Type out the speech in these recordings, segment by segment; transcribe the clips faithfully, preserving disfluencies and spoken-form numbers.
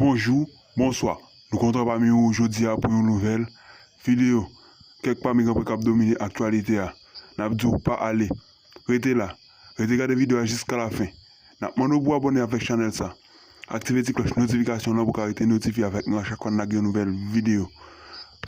Bonjou, bonswa. Nou kontan pami ou jodi a pou yon nouvèl videyo. Kèk pami granpwen k ap domine aktyalite a. N ap di w pa ale. Rete la. Rete gade videyo a jiska lafen. N ap mande w pou abòne avèk chanèl sa. Aktive ti klòch notifikasyon lan pou w ka rete notifye avèk nou a chak fwa n lage yon nouvèl videyo.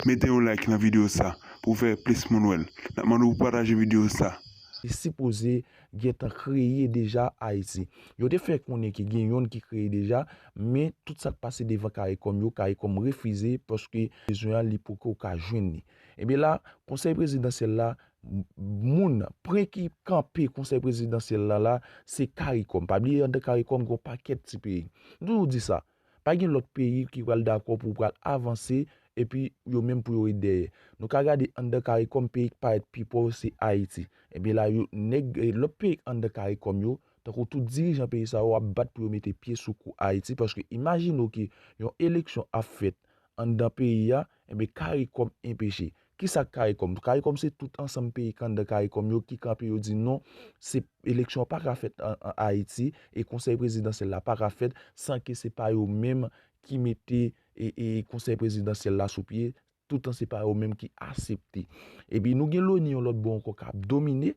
Mete yon like nan videyo sa pou w fè plis moun wè l. N ap mande w pou pataje videyo sa. Li sipoze gentan kreye deja Ayiti. Yo te fè konnen ke gen yonn ki kreye deja, men tout sa k pase devan CARICOM yo, CARICOM refize paske bezwen an li poko ka jwenn li. Ebyen la, konsèy prezidansyèl la, m- moun, pwen ki kanpe konsèy prezidansyèl la la, se CARICOM. Pa bliye anndan CARICOM gen yon pakèt ti peyi. M toujou di sa, pa gen lòt peyi ki pral dakò pou pral avanse epi yo menm pou yo ret dèyè. Nou ka gade anndan CARICOM, peyi ki parèt pi pòv se Ayiti. Ebyen la, yo nèg, eh, lòt peyi anndan CARICOM yo, tankou tout dirijan peyi sa yo ap bat pou yo mete pye sou kou Ayiti, paske imajine w ke yon eleksyon ap fèt anndan peyi a, ebyen CARICOM enpeche. Kisa k CARICOM? CARICOM se tout ansanm peyi k anndan CARICOM yo ki kanpe, yo di non, se eleksyon an pa ka fèt an, an Ayiti e konsèy prezidansyèl la pa ka fèt san ke se pa yo menm ki mete e, e konsèy prezidansyèl la sou pye, toutan se pa yo menm ki aksepte. Epi nou gen Loni yon lòt bò ankò k ap domine.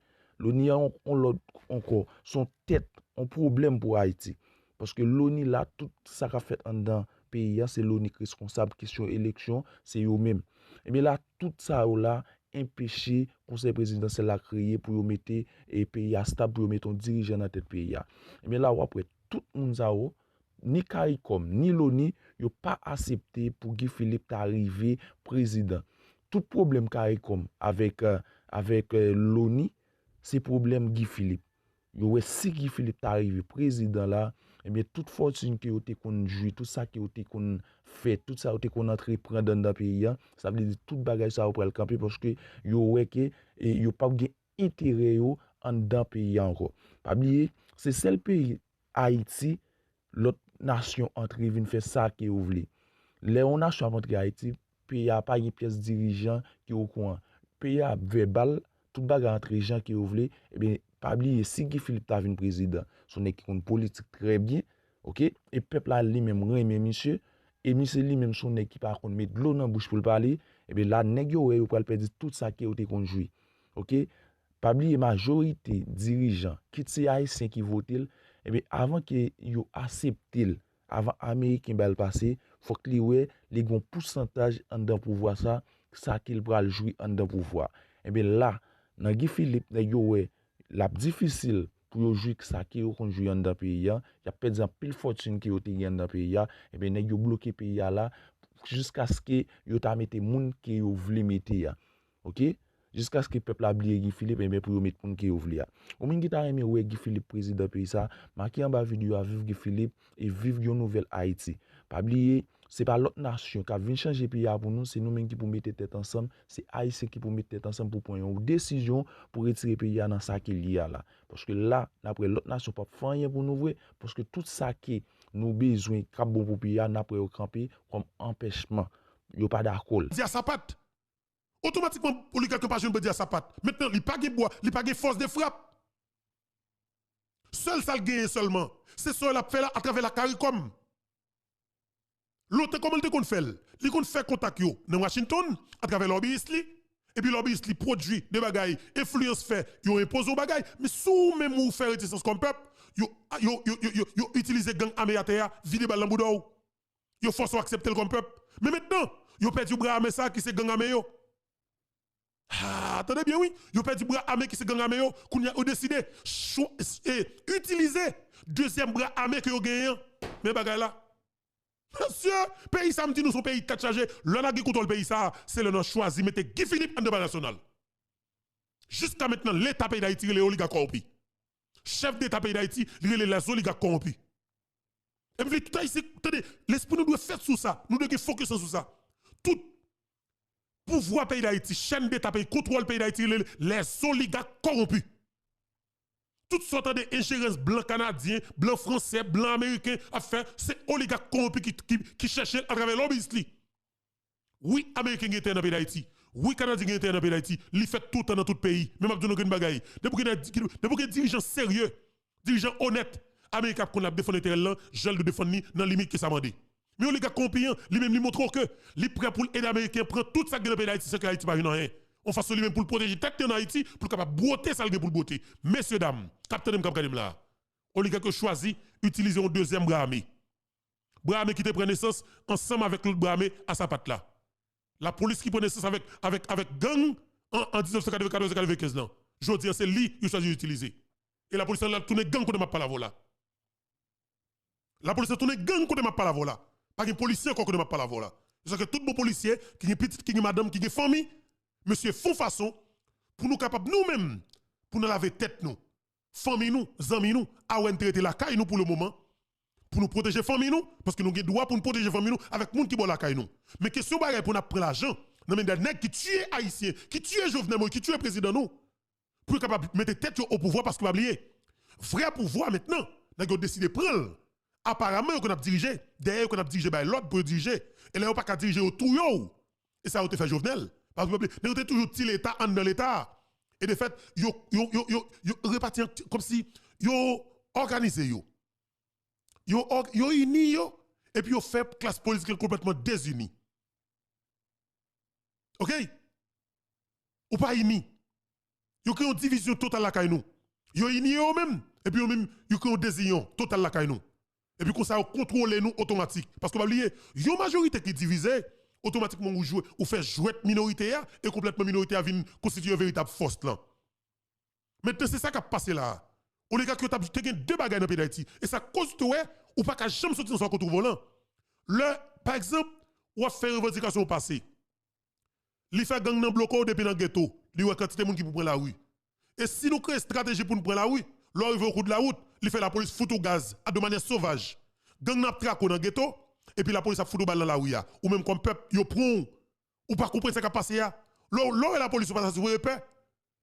Loni a yon, yon lòt ankò, se yon tèt, yon pwoblèm pou Ayiti. Paske Loni la, tout sa k ap fèt anndan peyi a, se Loni k reskonsab, kesyon eleksyon, se yo menm. Ebyen la, tout sa yo la enpeche konsèy prezidansyèl la kreye pou yo mete e peyi a stab, pou yo mete yon dirijan nan tèt peyi a. Ebyen la, w ap wè tout moun sa yo, ni CARICOM, ni Loni, yo pa aksepte pou Guy Philippe ta rive prezidan. Tout pwoblèm CARICOM avèk, eh, avèk, eh, Loni, se pwoblèm Guy Philippe. Yo wè si Guy Philippe ta rive prezidan la, ebyen tout fòtin ke yo te konn jwi, tout sa ke yo te konn fè, tout sa yo te konn antreprann anndan peyi a, sa vle di tout bagay sa yo pral kanpe paske yo wè ke e yo p ap gen enterè yo anndan peyi a ankò. Pa bliye, se sèl peyi Ayiti, lòt nasyon antre vin fè sa ke yo vle. Lè yon nasyon ap antre Ayiti, peyi a pa gen pyès dirijan ki okouran. Peyi a vèbal, tout bagay antre jan ke yo vle. Ebyen, pa bliye, si Guy Philippe ta vin prezidan, se yon nèg ki konn politik trè byen, oke? E pèp la li menm renmen misye, e misye li menm se yon nèg ki pa konn met dlo nan bouch pou l pale, ebyen la nèg yo wè yo pral pèdi tout sa ke yo te konn jwi. Oke? Pa bliye majorite dirijan, kit se ayisyen ki vote l, ebyen avan ke yo aksepte l, avan ameriken ba l pase, fòk li wè li gen yon pousantaj anndan pouvwa sa, sa ke l pral jwi anndan pouvwa. Ebyen la, nan Guy Philippe, nèg yo wè l ap difisil pou yo jwi sa ke yo konn jwi anndan peyi a, y ap pèdi anpil fòtin ke yo te gen anndan peyi a, ebyen nèg yo bloke peyi a la, jiskaske yo ta mete moun ke yo vle mete a. Oke? Jiskaske pèp la bliye Guy Philippe, enben pou yo met moun ke yo vle a. Ou menm ki ta renmen wè Guy Philippe prezidan peyi sa, make anba videyo a, viv Guy Philippe e viv yon nouvèl Ayiti. Pa bliye, se pa lòt nasyon k ap vin chanje peyi a pou nou, se nou menm ki pou mete tèt ansanm, se ayisyen ki pou mete tèt ansanm pou pran yon desizyon pou retire peyi a nan sa ke l ye a la. Paske la, n ap wè lòt nasyon p ap fè anyen pou nou vre, paske tout sa ke nou bezwen k ap bon pou peyi a, n ap wè yo kanpe kòm anpèchman. Yo pa dakò l. Di a sapat. Otomatikman, oligak yo pa jwenn bandi a sapat. Mentnan, li pa gen bwa, li pa gen fòs de frap. Sèl sa l genyen sèlman, se sa l ap fè la atravè la CARICOM. Lontan, kòman l te konn fè l? Li konn fè kontak yo nan Washington, atravè lòbiyis li. Epi lòbiyis li pwodui de bagay, enfliyans fè yo enpoze w bagay. Men si w menm ou fè rezistans kòm pèp, yo, yo, yo, yo, yo, yo itilize gang ame atè a, vide bal nan bouda w. Yo fòse w aksepte l kòm pèp. Men mentnan, yo pèdi bra ame sa ki se gang ame yo. Ah, tande byen wi, yo pèdi bra ame ki se gang ame yo. Kounye a, yo deside chwa- e, itilize dezyèm bra ame ke yo genyen an. Men bagay la. Mesye, peyi sa m di nou se yon peyi tèt chaje. Lè n a gen kontwòl peyi sa, se lè n a chwazi mete Guy Philippe anndan Palè Nasyonal. Jiska mentnan, Leta peyi Dayiti rele oligak kòwonpi. Chèf Deta peyi Dayiti, li rele lèzoligak kòwonpi. E m vle tout Ayisyen, tande, lespri nou dwe fèt sou sa. Nou dwe gen fokis sou sa. Tout pouvwa peyi Dayiti, chèn Deta peyi, kontwòl peyi Dayiti, rele lèzoligak kòwonpi. Tout sa w tande enjerans blan kanadyen, blan fransè, blan ameriken ap fè, se oligak kòwonpi ki, ki, ki chèche l atravè lòbiyis li. Wi, ameriken gen tè nan peyi Dayiti. Wi, kanadyen gen tè nan peyi Dayiti. Li fèt toutan nan tout peyi. Men m ap di nou grenn bagay. Depi w gen, depi w gen dirijan serye, dirijan onèt, ameriken ap konn l ap defann enterè l lan, jan l dwe defann li, nan limit ke sa mande. Men oligak kowonpi an, li menm li montre w ke li prè pou l ede Ameriken pran tout sa k gen nan peyi Dayiti san ke Ayiti pa jwenn anyen. Yon fason li menm pou l pwoteje tèt li ann Ayiti, pou l kapab bwote sa l gen pou l bwote. Mesyedam, k ap tande m, k ap gade m la a, oligak yo chwazi itilize yon dezyèm bra ame. Bra ame ki te pran nesans ansanm avèk lòt bra ame a sapat la. Lapolis ki pran nesans avèk, avèk, avèk gang an, an diznèf san katrevenkatòz e katrevenkenz lan. Jodi an, se li yo chwazi itilize. E lapolis lan tounen gang kote m ap pale avè w la. Lapolis lan tounen gang kote m ap pale avè w la. Pa gen polisye ankò kote m ap pale avè w la. Jiskaske tout bon polisye, ki gen pitit, ki gen madanm, ki gen fanmi, mesye, fè yon fason pou nou kapab, nou menm, pou nou lave tèt nou. Fanmi nou, zanmi nou, a wè n te rete lakay nou pou le moman, pou nou pwoteje fanmi nou, paske nou gen dwa pou n pwoteje fanmi nou avèk moun ki bò lakay nou. Men kesyon bagay pou n ap pran lajan nan men de nèg ki tiye Ayisyen, ki tiye Jovenel Moïse, ki tiye prezidan nou, pou yo kapab mete tèt yo o pouvwa, paske pa bliye, vrè pouvwa mentnan, nèg yo deside pran l. Aparaman, yo konn ap dirije, dèyè yo konn ap dirije, bay lòd pou yo dirije. E lè yo pa ka dirije, yo touye w. E sa yo te fè Jovenel. Paske pa bliye, nèg yo te toujou ti Leta anndan Leta a. E defèt, yo, yo, yo, yo, yo repati an, kòmsi yo òganize yo. Yo, òg- yo ini yo, epi yo fè klas politik lan konplètman dezini. Oke? Ou pa ini. Yo kreye yon divizyon total lakay nou. Yo ini yo menm, epi yo menm, yo kreye yon dezinyon total lakay nou. Epi konsa, yo kontwole nou otomatik. Paske pa bliye, yon majorite ki divize, otomatikman ou jwe, ou fè jwèt minorite a, e konplètman minorite a vin konstitiye yon veritab fòs lan. Mentnan, se sa k ap pase la a. Oligak yo t ap te gen de bagay nan peyi Dayiti. E sa k koz ou te wè, ou pa ka janm soti nan sa w ap retwouve w lan. Lè, pa egzanp, w ap fè revandikasyon w pase. Li fè gang nan bloke w depi nan geto. Li wè kantite moun ki pou pran lari. E si nou kreye estrateji pou n pran lari, lè w rive o kou de la wout, li fè lapolis fout ou gaz a de manyè sovaj. Gang nan ap trake w nan geto, epi lapolis ap fout ou bal nan lari a. Ou menm kòm pèp, yo pran w. Ou pa konprann sa k ap pase a. Lè w, lè w wè lapolis ou pa ta sipoze pè,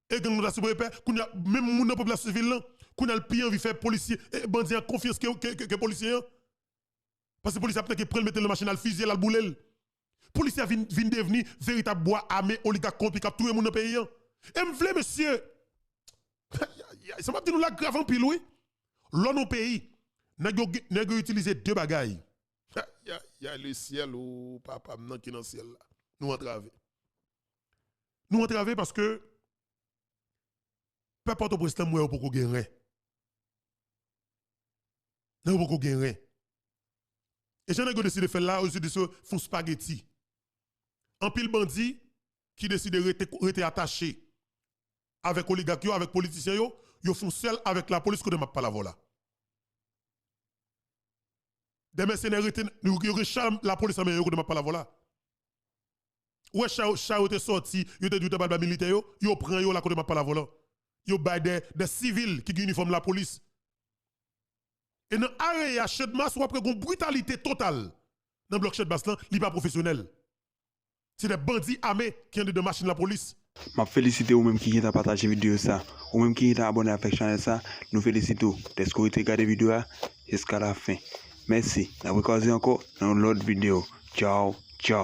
e gang nou ta sipoze pè, kounye a, menm moun nan popilasyon sivil lan, kounye a l pi anvi fè polisye, e, bandi an konfyans ke, ke, ke, ke polisye an. Paske polisye ap tanke pran l, mete l nan machin, al fiziye l, al boule l. Polisye a vin, vin devni veritab bwa ame oligak kowonpi k ap touye moun nan peyi an. E m vle, mesye, ay, ay, ay, sa m ap di nou la grav anpil, wi. Lò nan yon peyi, nèg yo, nèg yo itilize de bagay. Ay, ay, ay, lesyèl, o papa m nan ki nan syèl la. Nou antrave. Nou antrave paske pèp Pòtoprens lan, m wè yo poko gen ren. Nèg yo poko gen ren. E jan nèg yo deside fè l la, yo deside fè yon spageti. Anpil bandi ki deside rete, rete atache avèk oligak yo, avèk politisyen yo, yo fè yon sèl avèk lapolis kote m ap pale avè w la. De mèsenè rete, yo, yo gen cha lapolis nan men yo kote m ap pale avè w la. Ou wè cha, cha yo te sòti, yo te di yo t ap al bay militè yo, yo pran yo la kote m ap pale avè w lan. Yo bay de, de sivil ki gen inifòm lapolis. E nan aree a Channmas, w ap wè gon britalite total nan blòk Channmas lan, li pa pwofesyonèl. Se de bandi ame ki andedan machin lapolis. M ap felisite ou menm ki gentan pataje videyo sa. Ou menm ki gentan abòne avèk chanèl sa, nou felisite w dèske w rete gade videyo a jiska lafen. Mèsi. N ap rekwaze ankò nan yon lòt videyo. Tchaw, tchaw.